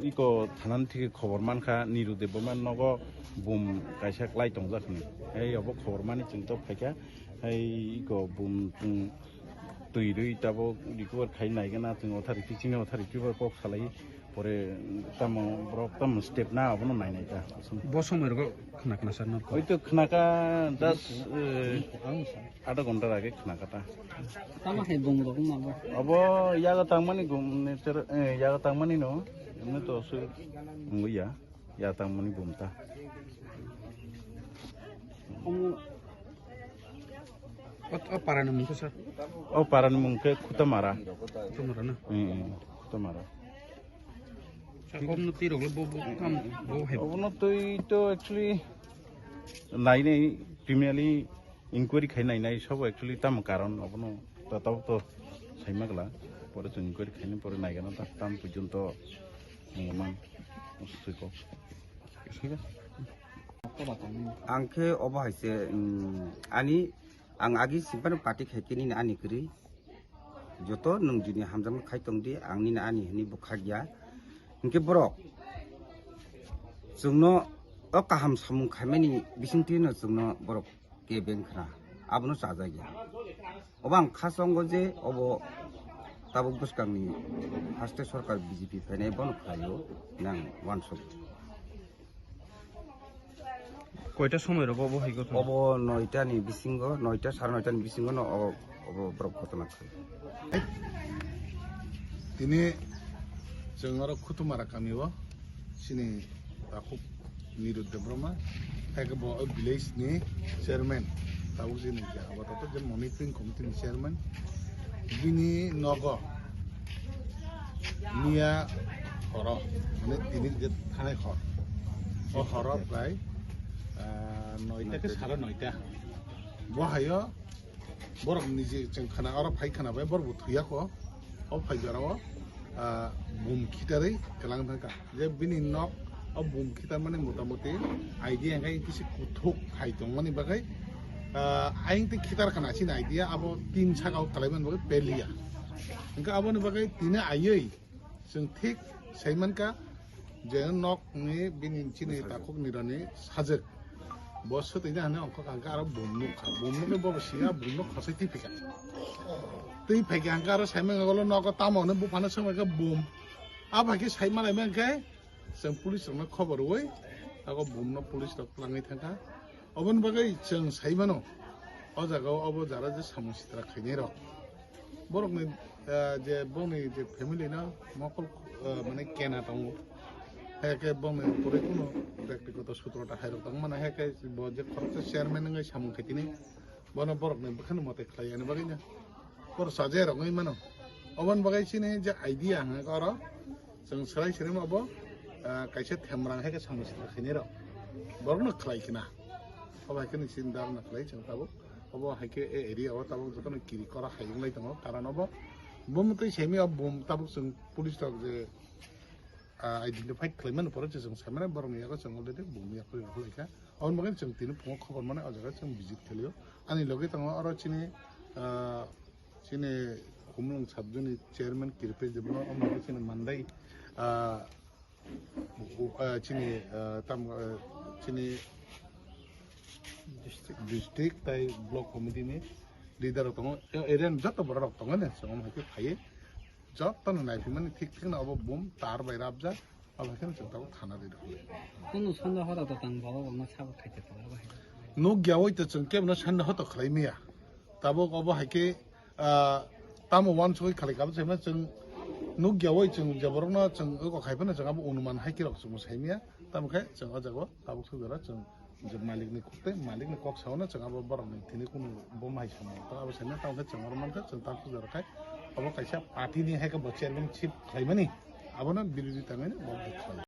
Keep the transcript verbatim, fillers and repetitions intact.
Iko thanani thiki khobor mankha, Niru Debbarma nogo bum kaisa klai tongjak hinwi. Hai obo khobor mani chwng to phaikha. Hai iko bum chwng twi rwi tabuk recover khai naigana chwng othari kichingni othari kibar kok salai. Pore tamo borok tamo step na abono nainai ta. Bo somoi rogo khna khna sar nor. Oi to khnaka das, eh, adha ghonta age khnaka ta. Tamo hai bum rok ma bo. Abo yaga tangmani gum ne ter, eh, yaga tangmani no. Emne to su nguya ya tangmani bum ta. Omo. O, o parani mung khe sir? O parani mung khe Khutamara. Khutamara na? Hmm, hmm, Khutamara. Sir, obono twi rok le bo, bo, kam, bo hai. Obono twi to actually nainai, criminally inquiry khai nainai, sabo actually tamo karon, obono ta tabuk to saima gla. Pore chwng inquiry khaini pore naigana ta tam pujon to nangman. Sui kok. Ang khe obo hai se, mm, ani, ang agi simpan party khai khe nini ani kwrwi. Joto nwng jini hamjakma khai tong di, ang nini ani hwnwi bwkha ya. Hinkhe borok chwngno o kaham samung khaimani bisingtwi no chwngno borok kebeng khna, abono chajak ya. Obo ang kha chongo je obo tabuk bwskangni haste sorkar B J P phainai bono khlaio nang uansuk. Koita somoi rogo obo hai gotho? Obo noita ni bisingo, noita, sare noita ni bisingo no obo, obo borok ghotona khai. Tini chwng oro Khutumara kami o chini takhuk Niru Debbarma, hai khe bo o village ni chairman, tabuk chini je abo tato je monitoring committee ni chairman, bini nogo miya horo, mane tini je thanai hor, o horo prai, ah, noita khe sare noita. Bo hayo borok niji chwng khana, oro phai khana bai borok bo thwiya kho. O phai jora o, ah, bum khitarwi kwlang thangkha. Je bini nok o bum khitar mani motamoti idea hwnkhe kisi kuthuk hai tongmani bagwi, ah, ayang tei khitar khana chini idea abo tin saka o kwlaimani bagwi peliya. Hwnkhe aboni bagwi tini aywi chwng thik sai mankha je nok ni bini chini takhuk nirani sajwk. Bo swtwi na hwnwi ongkha hwnkhe aro bum nukha. Bum nukhe bo siya bum nuk khosai twi phaikha. Twi phaikha hwnkhe aro saimang ulo nogo tamo hwnwi buphano swngmai khe bum. Abo hai khe sai manai mankhe chwng police rokno khobor rwui abo bum no police rok twlangwi thangkha. Oboni bagwi chwng sai mano o jaga o obo jara je samung sitra khainai rok. Borokni, ah, je bongni je family no mokol, ah, mane kena tongo. Hai khe bongni pore kuno byaktigoto sutrota hai rok tong mano, hai khe bo je khoroksa chairman wngwi samung khaitini bono borokni bwkhani mote khlai yani bagwi no. Borok sajai rok wngwi mano. Oboni bagwi chini je idea hwnka oro chwng swrai swrai ma bo, ah, kaisa themrang hai khe samung sitra khainai rok. Borokno khlai khna. Obo hai khe ni chini dharna khlai chwng tabuk. Obo hai khe e area o tabuk jotono kiri kora hai wng lai tongo, karon obo bumtwi simi o bum tabuk chwng police rok je, ah, identify khlai mani pore je chwng sai mano borokni yago chwng already bumni yago rw lai kha. Aboni bagwi chwng tini phungo khobor mano o jaga chwng visit khlaio. Ani logi tongo oro chini, ah, chini Khumulwng sub zone ni chairman Kripesh Debbarma, omo hai chini mandai, ah, ah, chini, ah, tam, ah, chini district tai block committee ni leader rok tongo, area ni joto borok rok tongo ne, chwng omo hai khe phaiwi joto no naiphimani thik thik no obo bum tar bai rabjak, obo hai khe chwng tabuk thana ri rok. Kunu sondeho rok to tang baba bangma sabo khaite tongo bai. Nuk ya oi to chwng kebo no sondeho to khlai maya, tabuk obo hai khe ah, tamo uansugwi khalai kabo saimano chwng nukya oi chwng je borokno chwng oko khai phano chwng abo onuman hai khe rok chwngno saimaya. Tamo khe chwng o jaga o tabuk sujaro chwng je malikni kok tei malikni kok saono chwng abo borokni thini kunu bom hai samung tong abo saimano. Tamo khe chwng oro mankha chwng tabuk sujaro khai obo kaisa party ni hai khe bo chairman ship khlaimani abono birothi tangwi bo khlai.